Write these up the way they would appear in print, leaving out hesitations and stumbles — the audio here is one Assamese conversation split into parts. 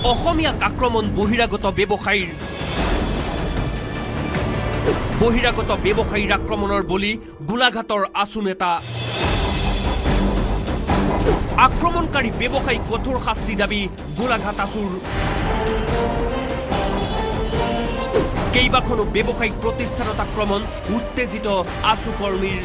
অসমীয়াক আক্ৰমণ বহিৰাগত ব্যৱসায়ীৰ। বহিৰাগত ব্যৱসায়ীৰ আক্ৰমণৰ বলি গোলাঘাটৰ আছু নেতা। আক্ৰমণকাৰী ব্যৱসায়ীক কঠোৰ শাস্তি দাবী গোলাঘাট আছুৰ। কেইবাখনো ব্যৱসায়িক প্ৰতিষ্ঠানত আক্ৰমণ, উত্তেজিত আছু কৰ্মীৰ।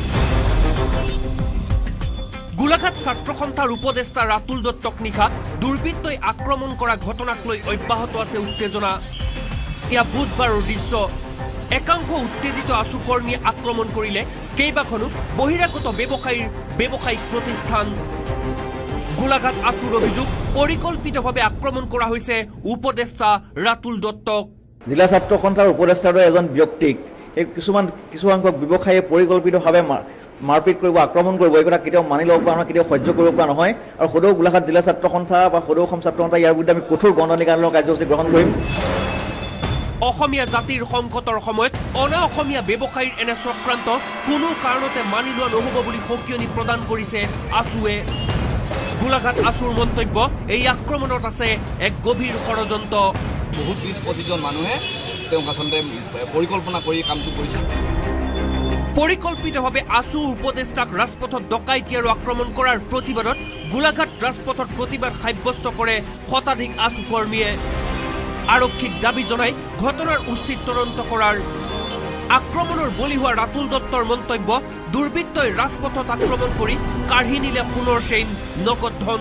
গোলাঘাট ছাত্ৰ সন্থাৰ উপদেষ্টা ৰাতুল দত্তক নিশা দুৰ্বৃত্তই আক্ৰমণ কৰা ঘটনাক লৈ অব্যাহত আছে উত্তেজনা। এয়া বুধবাৰৰ দৃশ্য। একাংশ উত্তেজিত আছু কৰ্মীয়ে আক্ৰমণ কৰিলে কেইবাখনো বহিৰাগত ব্যৱসায়ীৰ ব্যৱসায়িক প্ৰতিষ্ঠান। গোলাঘাট আছুৰ অভিযোগ, পৰিকল্পিতভাৱে আক্ৰমণ কৰা হৈছে উপদেষ্টা ৰাতুল দত্তক। জিলা ছাত্ৰ সন্থাৰ উপদেষ্টাৰ দৰে এজন ব্যক্তিক এই কিছুমান কিছুসংখ্যক ব্যৱসায়ীয়ে পৰিকল্পিতভাৱে মাৰপিট কৰিব, আক্ৰমণ কৰিব, এই কথা কেতিয়াও মানি ল'ব পৰা নহয়, কেতিয়াও সহ্য কৰিব পৰা নহয়। আৰু সদৌ গোলাঘাট জিলা ছাত্ৰ সন্থা বা সদৌ অসম ছাত্ৰ সন্থা ইয়াৰ বিৰুদ্ধে আমি কঠোৰ গণতান্ত্ৰিক আন্দোলনৰ কাৰ্যসূচী গ্ৰহণ কৰিম। অসমীয়া জাতিৰ সংকটৰ সময়ত অনা অসমীয়া ব্যৱসায়ীৰ এনে চক্ৰান্ত কোনো কাৰণতে মানি লোৱা নহ'ব বুলি সকীয়নি প্ৰদান কৰিছে আছুৱে। গোলাঘাট আছুৰ মন্তব্য, এই আক্ৰমণত আছে এক গভীৰ ষড়যন্ত্ৰ। বহুত 20-25জন মানুহে তেওঁক আচলতে পৰিকল্পনা কৰি কামটো কৰিছে। পৰিকল্পিতভাৱে আছু উপদেষ্টাক ৰাজপথত ডকাইতি আৰু আক্ৰমণ কৰাৰ প্ৰতিবাদত গোলাঘাট ৰাজপথত প্ৰতিবাদ সাব্যস্ত কৰে শতাধিক আছু কৰ্মীয়ে। আৰক্ষীক দাবী জনাই ঘটনাৰ উচিত তদন্ত কৰাৰ। আক্ৰমণৰ বলি হোৱা ৰাতুল দত্তৰ মন্তব্য, দুৰ্বৃত্তই ৰাজপথত আক্ৰমণ কৰি কাঢ়ি নিলে সোণৰ চেইন, নগদ ধন।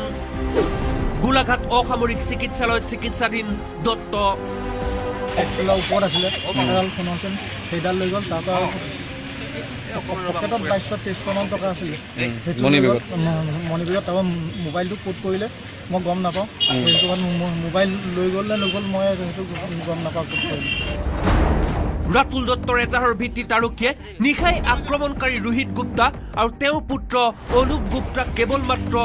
গোলাঘাট অসামৰিক চিকিৎসালয়ত চিকিৎসাধীন দত্ত। এক তোলা ওপৰত আছিলে এডাল সোণৰ চেইন, সেইডাল লৈ গ'ল। তাৰপৰা পকেটত 2200-23শ মান টকা আছিলে, সেইটো লৈ গ'ল মণি বেগত। তাৰপৰা মোবাইলটো ক'ত পৰিলে মই গম নাপাওঁ। সেইটো কাৰণে মোবাইল লৈ গ'ল নে নগ'ল, মই সেইটো গম নাপাওঁ ক'ত পৰিলে। ৰাতুল দত্তৰ এজাহাৰৰ ভিত্তিত আৰক্ষীয়ে নিশাই আক্ৰমণকাৰী ৰোহিত গুপ্তা আৰু তেওঁৰ পুত্ৰ অনুপ গুপ্তাক কেৱল মাত্ৰ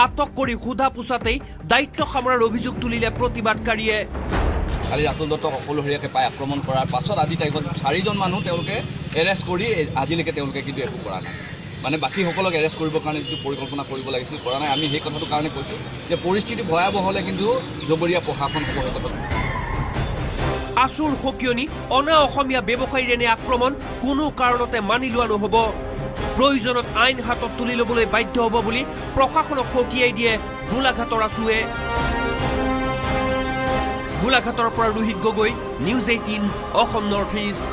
আটক কৰি সোধা পোছাতেই দায়িত্ব সামৰাৰ অভিযোগ তুলিলে প্ৰতিবাদকাৰীয়ে। কালি ৰাতুল দত্তক অকলশৰীয়াকৈ পাই আক্ৰমণ কৰাৰ পাছত আজি তাৰিখত চাৰিজন মানুহ তেওঁলোকে এৰেষ্ট কৰি আজিলৈকে তেওঁলোকে কিন্তু একো কৰা নাই। মানে বাকীসকলক এৰেষ্ট কৰিবৰ কাৰণে যিটো পৰিকল্পনা কৰিব লাগিছিল, কৰা নাই। আমি সেই কথাটোৰ কাৰণে কৈছোঁ যে পৰিস্থিতি ভয়াৱহ হ'লে কিন্তু জবৰীয়া প্ৰশাসন হ'ব সেই কথাটো। আছুৰ সকিয়নি, অনা অসমীয়া ব্যৱসায়ীৰ এনে আক্ৰমণ কোনো কাৰণতে মানি লোৱা নহ'ব। প্ৰয়োজনত আইন হাতত তুলি ল'বলৈ বাধ্য হ'ব বুলি প্ৰশাসনক সকীয়াই দিয়ে গোলাঘাটৰ আছুৱে। গোলাঘাটৰ পৰা Rohit Gogoi, news 18, Assam north east.